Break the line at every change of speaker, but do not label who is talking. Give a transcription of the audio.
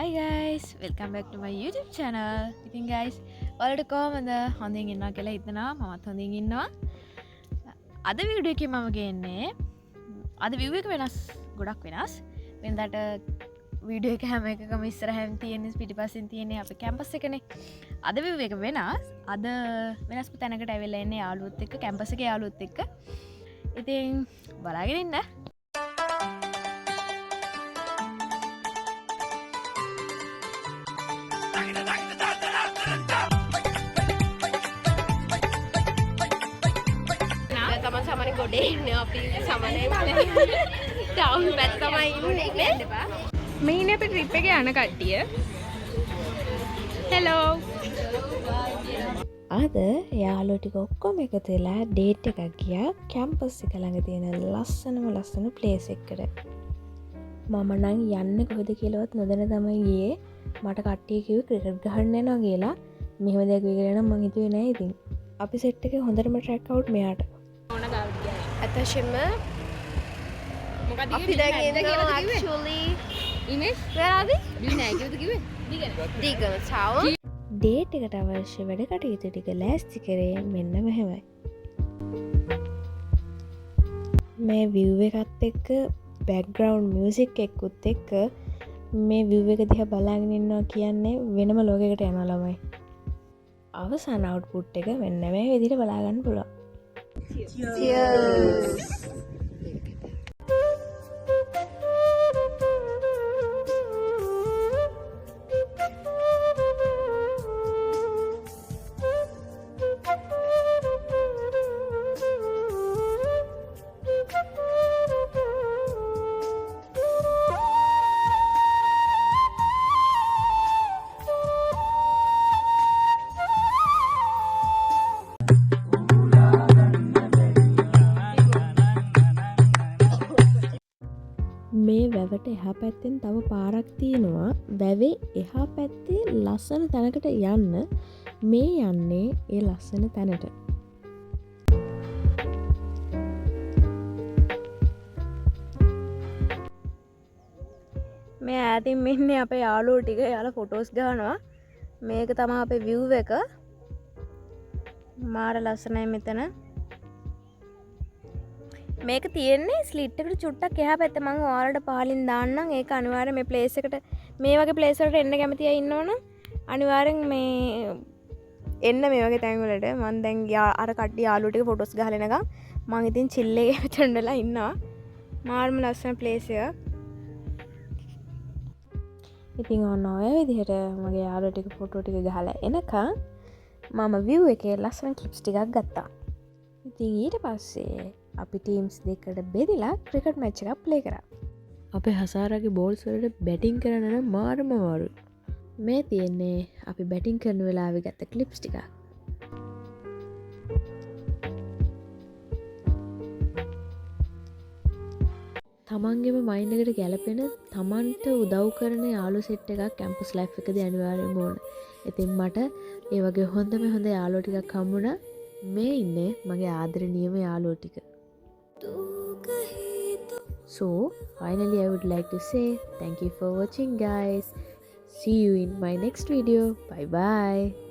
Hi guys, welcome back to my YouTube channel. ඉතින් guys, ඔයාලට කොහමද? හොඳින් ඉන්නවා කියලා හිතනවා. මමත් හොඳින් ඉන්නවා. අද වීඩියෝ එකේ මම ගේන්නේ අද view එක වෙනස්, ගොඩක් වෙනස්. වෙනදාට වීඩියෝ එක හැම එකකම ඉස්සරහින් තියෙන පිටිපස්සෙන් තියෙන අපේ කැම්පස් එකනේ. අද view එක වෙනස්. අද වෙනස්ම තැනකට ඇවිල්ලා ඉන්නේ යාළුවොත් එක්ක, කැම්පස් එකේ යාළුවොත් එක්ක. ඉතින් බලාගෙන ඉන්න.
තමන් සාමාන්‍ය ගොඩේ ඉන්නේ, අපි සාමාන්‍යයෙන් ටවුන් පැත්ත තමයි ඉන්නේ.
මේ ඉන්නේ අපි ට්‍රිප් එකේ යන කට්ටිය. හෙලෝ.
අද යාළුවෝ ටික ඔක්කොම එකතු වෙලා ඩේට් එකක් ගියා කැම්පස් එක ළඟ තියෙන ලස්සනම ලස්සන ප්ලේස් එකකට. මම නම් යන්නේ කොහෙද කියලාවත් නොදැන තමයි ගියේ. මට කට්ටිය කිව්වේ ක්‍රිකට් ගහන්න යනවා කියලා. මෙහෙම දෙයක් වෙයි කියලා නම් මං හිතුවේ නෑ ඉතින්. අපි සෙට් එකේ හොඳටම ට්‍රැක් අවුට් මෙයාට.
ඕන ගාවට ගියා.
ඇත්ත වශයෙන්ම
මොකක්ද
අපි දැන් ඉන්නවා actually
image
where are we?
බී නෑ කියලාද කිව්වේ?
දීගම town.
Date එකට අවශ්‍ය වැඩ කටයුතු ටික ලෑස්ති කරේ මෙන්න මෙහෙමයි. මේ විව් එකත් එක්ක බැක්ග්‍රවුන්ඩ් මියුසික් එක්කුත් එක්ක මේ විව් එක දිහා බලාගෙන ඉන්නවා කියන්නේ වෙනම ලෝකයකට යනවා ළමයි. අවසාන අවුට්පුට් එක මෙන්න මේ විදිහට බලා ගන්න පුළුවන්.
Cheers.
මේ වැවට එහා පැත්තෙන් තව පාරක් තියෙනවා. වැවේ එහා පැත්තේ ලස්සන තැනකට යන්න. මේ යන්නේ ඒ ලස්සන තැනට.
මේ ඈතින් ඉන්නේ අපේ යාළුවෝ ටික. එයාලා ෆොටෝස් ගහනවා. මේක තමයි අපේ view එක. මාර ලස්සනයි මෙතන. මේක තියෙන්නේ ස්ලිට් එකට චුට්ටක් එහා පැත්තේ. මං ඔයාලට පහලින් දාන්නම්. ඒක අනිවාර්යෙන් මේ ප්ලේස් එකට, මේ වගේ ප්ලේස් වලට එන්න කැමති අය ඉන්නවනම් අනිවාර්යෙන් මේ එන්න මේ වගේ තැන් වලට. මං දැන් ගියා අර කට්ටිය යාළුවෝ ටික ෆොටෝස් ගහලා එනකම් මං ඉතින් චිල් එකේ මෙතන වෙලා ඉන්නවා. මාරම ලස්සන ප්ලේස් එකක්.
ඉතින් ඔන්න ඔය විදිහට මගේ යාළුවෝ ටික ෆොටෝ ටික ගහලා එනකම් මම view එකේ ලස්සන ක්ලිප්ස් ටිකක් ගත්තා. ඉතින් ඊට පස්සේ අපි ටීම්ස් දෙකට බෙදිලා ක්‍රිකට් මැච් එකක් ප්ලේ කරා.
අපේ හසාරගේ බෝල්ස් වලට බැටිං කරන්න නම් මාරම අමාරුයි.
මේ තියෙන්නේ අපි බැටිං කරන වෙලාවේ ගත්ත ක්ලිප්ස් ටිකක්.
තමන්ගේම මයින්ඩ් එකට ගැලපෙන තමන්ට උදව් කරන යාළු සෙට් එකක් කැම්පස් ලයිෆ් එකදී අනිවාර්යයෙන්ම ඕන. ඉතින් මට ඒ වගේ හොඳම හොඳ යාළුවෝ ටිකක් හම්බුණා. මේ ඉන්නේ මගේ ආදරණීයම යාළුවෝ ටික. So finally I would like to say thank you for watching, guys. See you in my next video. Bye bye.